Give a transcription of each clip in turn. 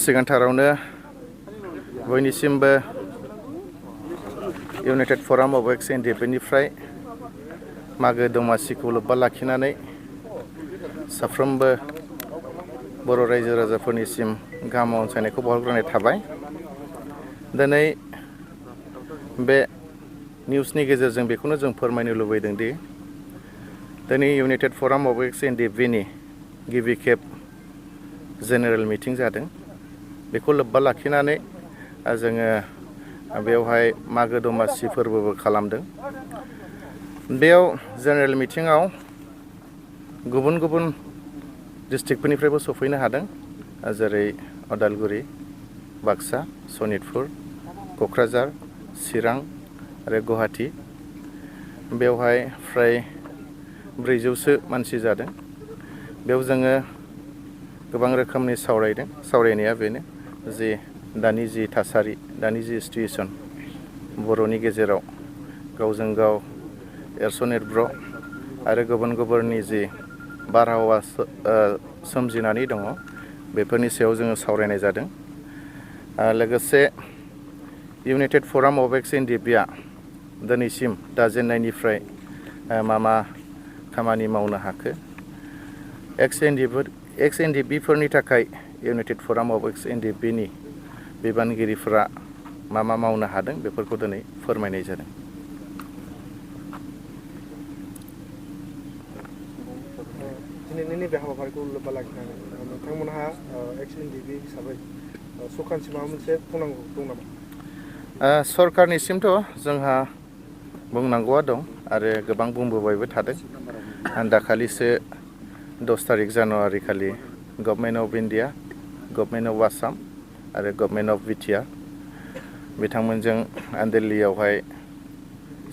सिगांथारावनो बयनिसिमबो United फराम of EX-NDFB निफ्राय मागो दमासिखौ लोब्बा लाखिनानै साफ्रोमबो बर' रायजो राजाफोरनिसिम गाहाम अनसायनायखौ बावहरग्रोनाय थाबाय। दिनै बे निउसनि गेजेरजों बेखौनो जों फोरमायनो लुबैदों दि दिनै इउनाइटेड फराम अफ EX-NDFB नि गिबि खेब जेनेरेल मिटिं जादों। बेखौ लोब्बा लाखिनानै जोङो बेवहाय मागो दमासि फोरबोबो खालामदों। बेयाव जेनेरेल मिटिङाव गुबुन गुबुन डिस्ट्रिक्टफोरनिफ्रायबो सफैनो हादों, जेरै उदालगुरि, बाक्सा, सनितपुर, क'क्राझार, चिरां आरो गुवाहाटि। बेवहाय फ्राय 400सो मानसि जादों। बेयाव जोङो गोबां रोखोमनि सावरायदों। सावरायनाया बेनो जे दानि जि थासारि, दानि जि सिटुएसन बर'नि गेजेराव गावजों गाव एरसन एरब्र आरो गुबुन गुबुननि जि बारहावा सोमजिनानै दङ, बेफोरनि सायाव जोङो सावरायनाय जादों। लोगोसे इउनाइटेड फराम अफ EX-NDFB आ दिनैसिम दाजेननायनिफ्राय मा खामानि मावनो हाखो, EX-NDFB फोरनि थाखाय इउनाइटेड फराम अफ EX-NDFB नि बिबानगिरिफोरा मा मावनो हादों, बेफोरखौ दिनै फोरमायनाय जादों। दिनैनि बे हाबाफारिखौ लोब्बा लाखिनानै नोंथांमोनहा EX-NDFB हिसाबै सरकारनिसिम माबा मोनसे बुंनांगौ दं नामा? सरकारनिसिमथ' जोंहा बुंनांगौआ दं आरो गोबां बुंबोबायबो थादों। दाखालिसो 10 तारिख जानुवारि खालि government of India, government of Assam आरो गभर्नमेन्ट अफ बिटिआर बिथांमोनजों दिल्लीयावहाय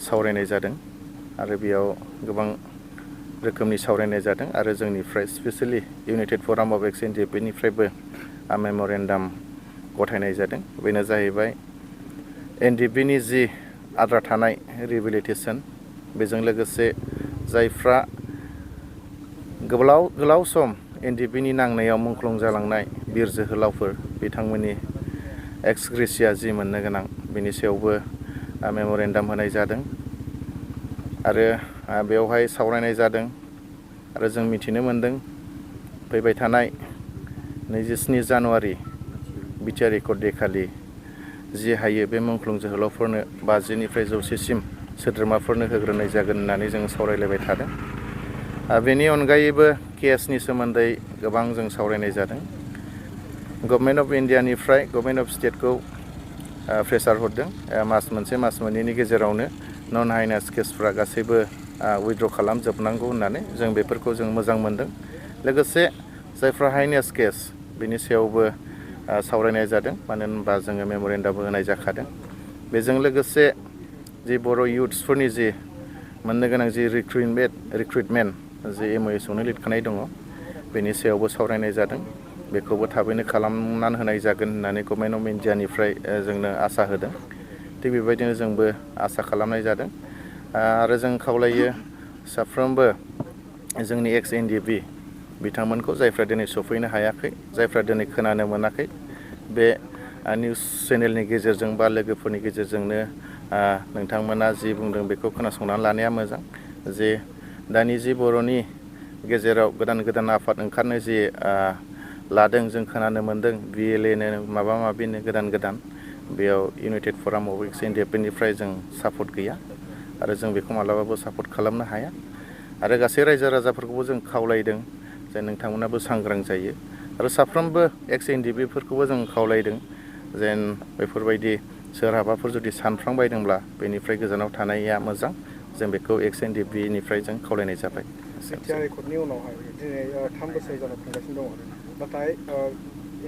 सावरायनाय जादों आरो बेयाव गोबां रोखोमनि सावरायनाय जादों आरो जोंनिफ्राय स्पेसियेलि इउनाइटेड फराम अफ EX-NDFB निफ्रायबो मेम'रेन्डाम गथायनाय जादों। बेनो जाहैबाय NDFB नि जि आद्रा थानाय रिहेबिलिटेसन, बेजों लोगोसे जायफ्रा गोलाव सम NDFB नि नांनायाव मुंख्लं जालांनाय बिर जोहोलावफोर, बिथांमोननि एक्स ग्रेसिया जि मोननो गोनां, बेनि सायावबो मेम'रेन्डाम होनाय जादों आरो बेवहाय सावरायनाय जादों। आरो जों मिथिनो मोन्दों फैबाय थानाय 27 जानुवारि बिटिआर रेकर्ड डे खालि जि हायो बे मुंख्लं जोहोलावफोरनो 50निफ्राय 100सिम सोद्रोमाफोरनो होग्रोनाय जागोन होननानै जों सावरायलायबाय थादों। बेनि अनगायैबो केसनि सोमोन्दै गोबां जों सावरायनाय जादों। गभर्नमेन्ट अफ इन्डियानिफ्राय गभर्नमेन्ट अफ स्टेटखौ प्रेसार हरदों मास मोनसे मास मोननैनि गेजेरावनो नन हाइनास केसफ्रा गासैबो उइथड्र खालामजोबनांगौ होननानै। जों बेफोरखौ जों मोजां मोनदों। लोगोसे जायफ्रा हाइनास केस, बेनि सायावबो सावरायनाय जादों, मानो होनबा जोङो मेम'रेन्डाम होनाय जाखादों। बेजों लोगोसे जि बर' इयुथ्सफोरनि जि मोननो गोनां जि रिक्रुइटमेन्ट जि MOU लिरखानाय दङ, बेनि सायावबो सावरायनाय जादों। बेखौबो थाबैनो खालामनानै होनाय जागोन होननानै गभर्नमेन्ट अफ इन्डियानिफ्राय जोंनो आसा होदों। थिग बेबायदिनो जोंबो आसा खालामनाय जादों आरो जों खावलायो साफ्रोमबो जोंनि EX-NDFB बिथांमोनखौ, जायफ्रा दिनै सफैनो हायाखै, जायफ्रा दिनै खोनानो मोनाखै, बे निउस चेनेलनि गेजेरजों बा लोगोफोरनि गेजेरजोंनो नोंथांमोना जि बुंदों बेखौ खोनासंनानै लानाया मोजां। जे दानि जि बर'नि गेजेराव गोदान आफाद ओंखारनो जि लादों, जों खोनानो मोन्दों BLA नो माबा माबिनो गोदान बेयाव इउनाइटेड फराम अफ EX-NDFB निफ्राय जों सापर्ट गैया आरो जों बेखौ मालाबाबो सापर्ट खालामनो हाया। आरो गासै रायजो राजाफोरखौबो जों खावलायदों जे नोंथांमोनाबो सांग्रां जायो आरो साफ्रोमबो EX-NDFB फोरखौबो जों खावलायदों जेन बेफोरबायदि सोरहाबाफोर जुदि सानफ्लांबायदोंब्ला बेनिफ्राय गोजानाव थानाया मोजां। जों बेखौ EX-NDFB निफ्राय जों खावलायनाय जाबाय। बिटिआर रेकर्डनि उनावहाय दिनै 3 बोसोर जानो थांगासिनो दङ, नाथाय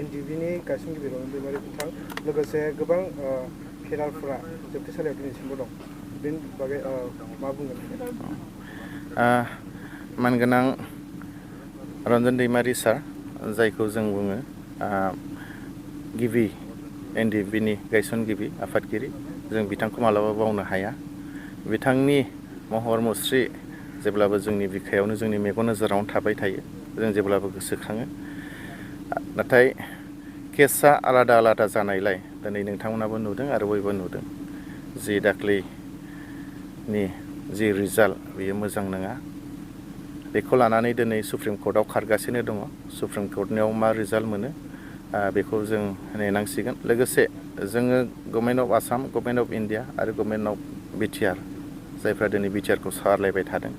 NDFB नि गायसनगिरि रमेन दैमारि बिथां लोगोसे गोबां केडारफोरा जोबथेसालियाव दिनैसिमबो दं। बेनि बागै मा बुंगोन? मानगोनां रन्जन दैमारि सार, जायखौ जों बुङो गिबि NDFB नि गायसनगिरि आफादगिरि, जों बिथांखौ मालाबा बावनो हाया। बिथांनि महर मुस्रि जेब्लाबो जोंनि बिखायावनो, जोंनि मेगन नोजोरावनो थाबाय थायो। जों जेब्लाबो गोसोखाङो। नाथाय केसआ आलादा आलादा जानायलाय दिनै नोंथांमोनाबो नुदों आरो बयबो नुदों जि दाख्लैनि जि रिजाल्ट बेयो मोजां नङा। बेखौ लानानै दिनै सुप्रिम कर्टआव खारगासिनो दङ। सुप्रिम कर्टनियाव मा रिजाल्ट मोनो बेखौ जों नेनांसिगोन। लोगोसे जोङो government of Assam, government of India आरो गभर्नमेन्ट अफ बिटिआर जायफ्रा दिनै बिटिआरखौ सालायबाय थादों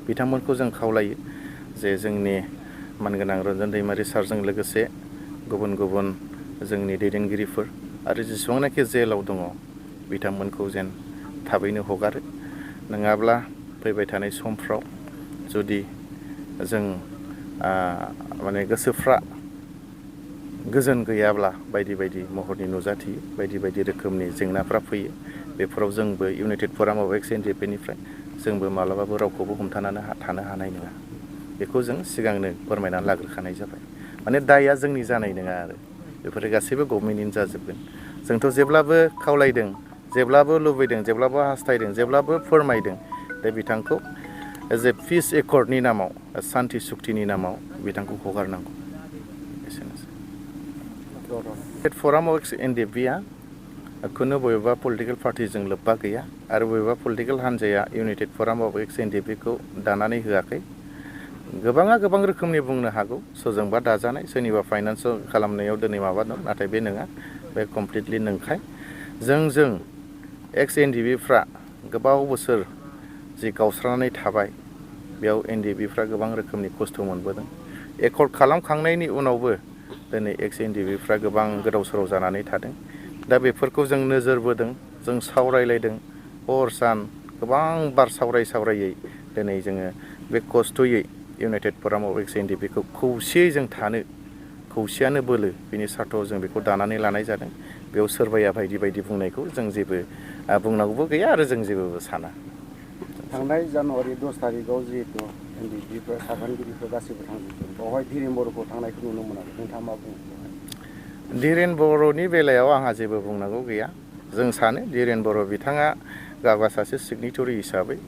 बिथांमोनखौ जों खावलायो जे जोंनि मानगोनां रन्जन दैमारि सारजों लोगोसे गुबुन गुबुन जोंनि दैदेनगिरिफोर आरो जेसेबांनाखि जेलाव दङ बिथांमोनखौ जेन थाबैनो हगारो। नङाब्ला फैबाय थानाय समफ्राव जुदि जों माने गोसोफ्रा गोजोन गैयाब्ला बायदि बायदि महरनि नुजाथियो, बायदि बायदि रोखोमनि जेंनाफ्रा फैयो। बेफोराव जोंबो इउनाइटेड फराम अफ EX-NDFB जोंबो मालाबाबो रावखौबो हमथानानै थानो हानाय नङा। बेखौ जों सिगांनो फोरमायनानै लाग्रोखानाय जाबाय। माने दायआ जोंनि जानाय नङा आरो बेफोरो गासैबो गभर्नमेन्टनिनो जाजोबगोन। जोंथ' जेब्लाबो खावलायदों, जेब्लाबो लुबैदों, जेब्लाबो हास्थायदों, जेब्लाबो फोरमायदों दा बिथांखौ एज ए पिस एकर्डनि नामाव, सान्ति सुक्तिनि नामाव बिथांखौ हगारनांगौ। एसेनोसै। फराम अफ EX-NDFBआ खुनु बबेबा पलिटिकेल पार्टिजों लोब्बा गैया आरो बबेबा पलिटिकेल हान्जाया इउनाइटेड फराम अफ EX-NDFBखौ दानानै होआखै। गोबाङा गोबां रोखोमनि बुंनो हागौ, सोरजोंबा दाजानाय, सोरनिबा फाइनान्स खालामनायाव दिनै माबा दं, नाथाय बे नङा। बे कमप्लिटलि नंखाय। जों EX-NDFBफ्रा गोबाव बोसोर जि गावस्रानानै थाबाय बेयाव NDFBफ्रा गोबां रोखोमनि खस्थ' मोनबोदों। एकर्ड खालामखांनायनि उनावबो दिनै EX-NDFBफ्रा गोबां गोदाव सोराव जानानै थादों। दा बेफोरखौ जों नोजोर बोदों, जों सावरायलायदों, हर सान गोबां बार सावरायै दिनै जोङो बे खस्थ'यै इउनाइटेड फराम अफ EX-NDFBखौ खौसेयै जों थानो, खौसेयानो बोलो, बिनि सार्थआव जों बेखौ दानानै लानाय जादों। बेयाव सोरबाया बायदि बायदि बुंनायखौ जों जेबो बुंनांगौबो गैया आरो जों जेबो साना। थांनाय जानुवारि 10 तारिखआव जिहेतु NDFB सागानगिरिफोर गासैबो थांजोबदों, बेवहाय धीरेन बर'खौ थांनायखौ नुनो मोनाखै। नोंथाङा मा बुङो? धीरेन बर'नि बेलायाव आंहा जेबो बुंनांगौ गैया। जों सानो धीरेन बर' बिथाङा गावहा सासे सिगनेटरि हिसाबै